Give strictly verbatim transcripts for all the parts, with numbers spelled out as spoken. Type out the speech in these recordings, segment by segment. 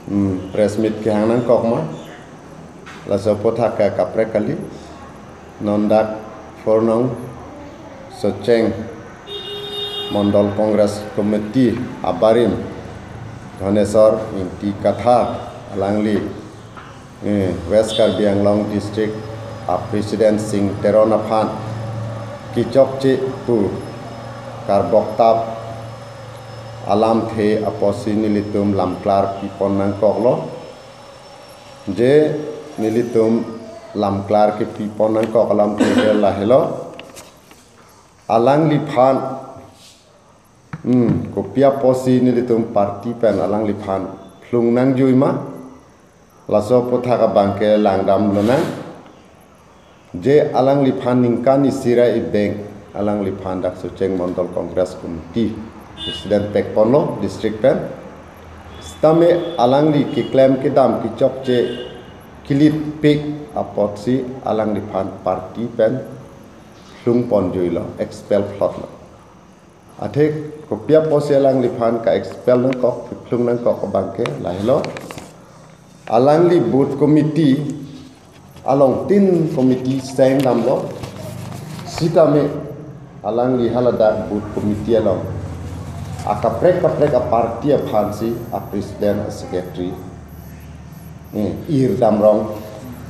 Hmm, press meet kehang nangkok ma. Laso aphuthak ke kaprek kali. Non dak four nong Socheng Mondol Congress Committee abarim Dhaneswar Ingti Kathar alangli, eh, West Karbi Anglong District a President Singh Teron aphan kechokche pu karboktap alamthe apotsi nelitum lamklar pipon nangkoklo. Je nelitum lamklar kepipon nangkok alamthe ke lahelo. Alangliphan, hmm, kopi apotsi nelitum party pen alangliphan phlung nangjui ma. Laso aphuthak abang ke langdam lonang. Je alangliphan ningkan isi ra ibeng alangliphan dak Socheng Mondol Congress Committee President pekponlo district pen. Sitame alangli keklem kedam kechokche kelitpik apotsi alangliphan party pen phlungponjuilo, expel phlotlo. Athe kopi apotsi alangliphan ka-expel nangkok, kephlung nangkok abang ke lahelo. Alangli booth committee along tin committee seng damlo. Sitame alangli haladak booth committee along akaprek kaprek a party aphansi a president, a secretary, eh, ir damrong,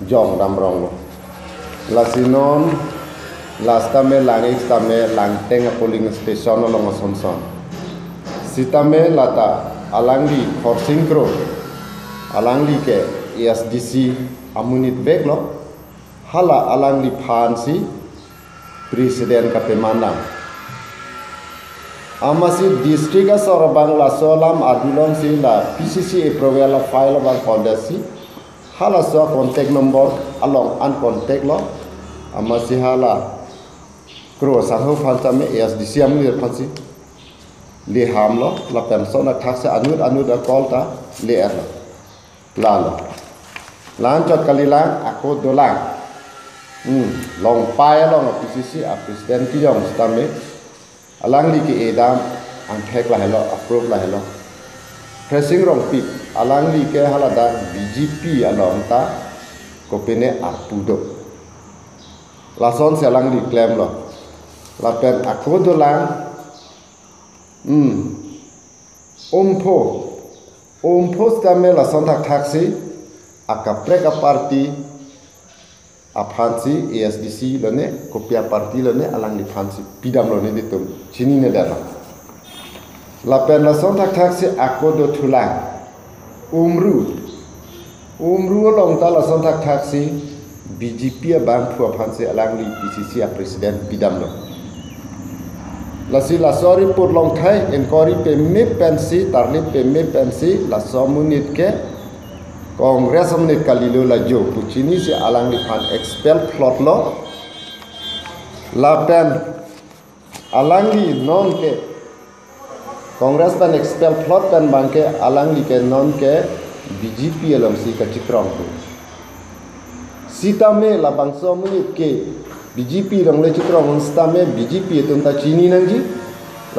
jong damronglo. Lasi non, la sitame lang-ik sitame Langteng a polling station along asonson. Sitame lata alangli Khorsing Kro, alangli ke A S D C amonit veklo, hala alangliphansi president kapeman dam. Amatsi district asor abang laso alam adulongsi la P C C approval a file abang kondetsi, halaso contact number along an contact lo. Amatsi hala Kro sangho aphan sitame A S D C amonit aphansi le hamlo, lapen lason athaksi anut anut a call ta le-etlo. Lalo. La-anchot kalilang, ako dolang. Hmm, Longpai along a P C C a president kejong sitame alangli ke-e dam angthek lahelo, approve lahelo. Khresing Rongpi, alangli ke haladak B J P along ta kopine arpu do. Lasonsi alangli klemlo. Lapen ako dolang, hmm, Umpho. Umpho sitame lason thakthaksi akaprek a party aphansi, A S D C lone, kopi a party lone, alangliphansi pidamlo, nelitum chinine detlo. Lapen lason thakthaksi ako dothulang. Umru. Umru along ta lason thakthaksi B J P abangphu aphansi alangli P C C a president pidamlo. Lasi laso report along thai inquiry peme pensi, tarlip peme pensi, laso amonit ke Congress amonit kalilo, la jo pu chinisi alangliphan expel phlotlo. Lapen alangli non ke Congress pen expel phlot pen abang ke alangli ke non ke B J P alongsi kachekrong pu. Sitame labangso amonit ke B J P along le chekrong sitame B J P atum ta chini nangji.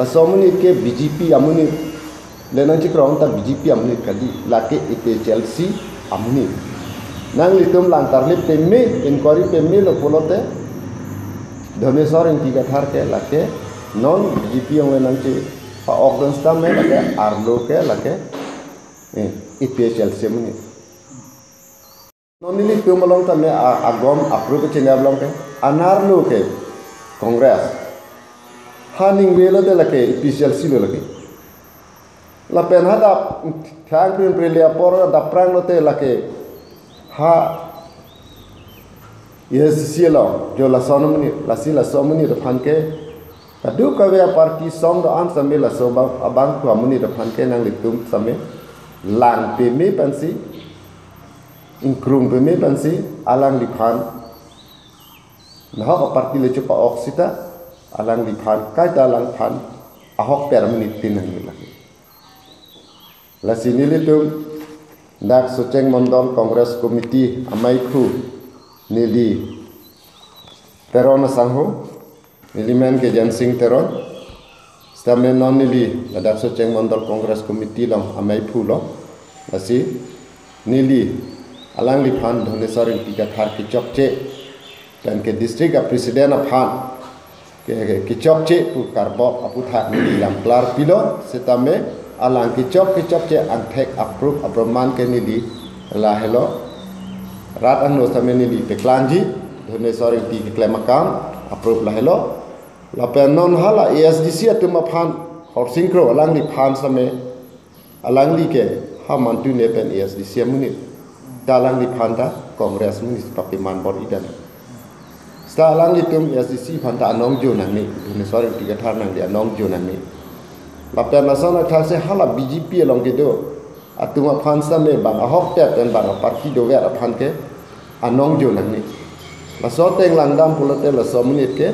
Laso amonit ke B J P amonit le nangchekrong ta B J P amonit kali, lake A P H L C amonit. Nanglitum lang tarlip peme, inquiry pemelo pulote, Dhaneswar Ingti Kathar ke lake non B J P along le nangchepa-ok dun sitame lake arlo ke lake, eh, A P H L C amonit. Non nelitum along tame a-, agom apro kechengap along ke, anerlo ke Congress. Ha ningve lo te lake A P H L C lo lake. Lapen ha dap thang prin prile apor daprang lote lake ha A S D C along jo lason amonit, lasi laso amonit aphan ke kadokave a party song do-an sitame laso abang, abangphu amonit aphan ke nanglitum sitame lang peme pensi, ingkrung peme pensi, alangliphan nahok a party le chepa-ok sita, alangliphan kaita alangphan ahok per amonit tin nangji lake. Lasi nelitum dak Socheng Mondol Congress Committee amaiphu neli Teron asangho, neli men ke Jensing Teron. Sitame non neli ladak Socheng Mondol Congress Committee along amaiphu lo. Lasi neli alangliphan Dhoneswar Ingti Kathar kechokche, pen ke district a president aphan ke, ke, kechokche pu karbok aphuthak neli lam klar pilo, setame alang kechok kechokche angthek approve aproman ke neli lahelo. Rat angno setame neli peklangji, Dhoneswar Ingti keklem akam approve lahelo. Lapen non hala A S D C atum aphan Horsing Kro alangliphan setame alangli ke ha mantu ne pen A S D C amonit. Ta alangliphan ta Congress amonit papiman bor-i dan. Seta alanglitum A S D C aphan ta anong jo nangne, Dhoneswar Ingti Kathar nangli anong jo nangne. Lapen lason athaksi hala B J P along kedo atum aphan setame bang ahok tep pen bang aparty dover aphan ke anong jo nangne. Laso ateng langdam pulote laso amonit ke,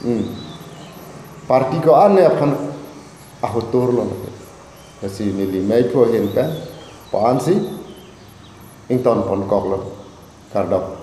hmm, party ko-an ne aphan ahotur lo. Lasi neli meiphu ahin pen ko-ansi ington ponkoklo. Kardom.